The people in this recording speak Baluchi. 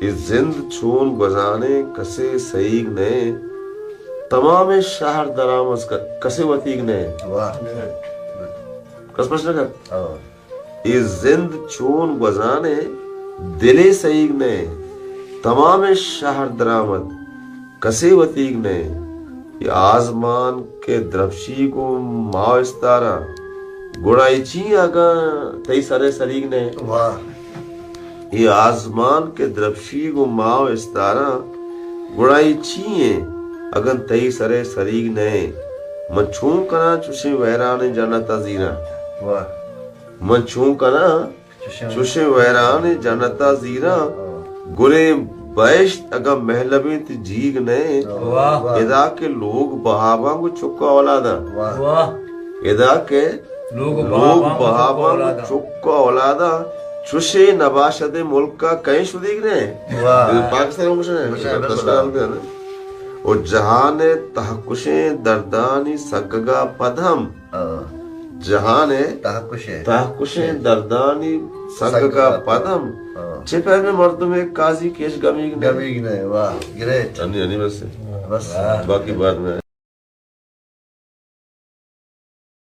اے زند چون گوزانے کسے سہیگ نئے، تمامیں شہر درآمد ک-، کسے وتیگ نئے۔ واہ۔ کس پش نہ کت۔ ہاں۔ اے زند چون گوزانے دلے سہیگ نئے، تمامیں شہر درآمد کسے وتیگ نئے۔ اے آزمان کہ درپشی گوں ماہ و استاراں، گڑا اے چی اگاں تئی سرے سریگ نئے؟ واہ۔ اے آزمان کہ درپشی گوں ماہ و استاراں، گڑا اے چی ایں اگن تئی سرے سریگ نئے؟ من چون کناں چوشیں ویرانیں جنت ء زیراں؟ واہ۔ من چون کناں چوشیں چوشیں ویرانیں جنت ء زیراں؟ ہاں۔ گلیں بہشت اگن مہلبیں تئی جیگ نئے؟ واہ۔ ادا کہ لوگ بہاباں گوں چک ء اولاداں۔ واہ۔ واہ۔ ادا کہ لوگ لوگ بہاباں بہاباں گوں چک ء اولاداں۔ چوشیں نباشتیں ملک ء کئے شدیگ نئے؟ واہ۔ پاکستان ء گوشن ہے۔ بس، بس، بس۔ و جہان ء تہکشیں دردانی سگگ ء پد ہم۔ ہاں۔ جہان ء تہکشیں۔ تہکشیں دردانی سگگ ء پد ہم۔ ہاں۔ چہ پیم مردم ء قاضی کیش گمیگ نئے؟ گمیگ نئے، واہ، گریٹ۔ انی، انی بس۔ بس۔ باقی بعد میں۔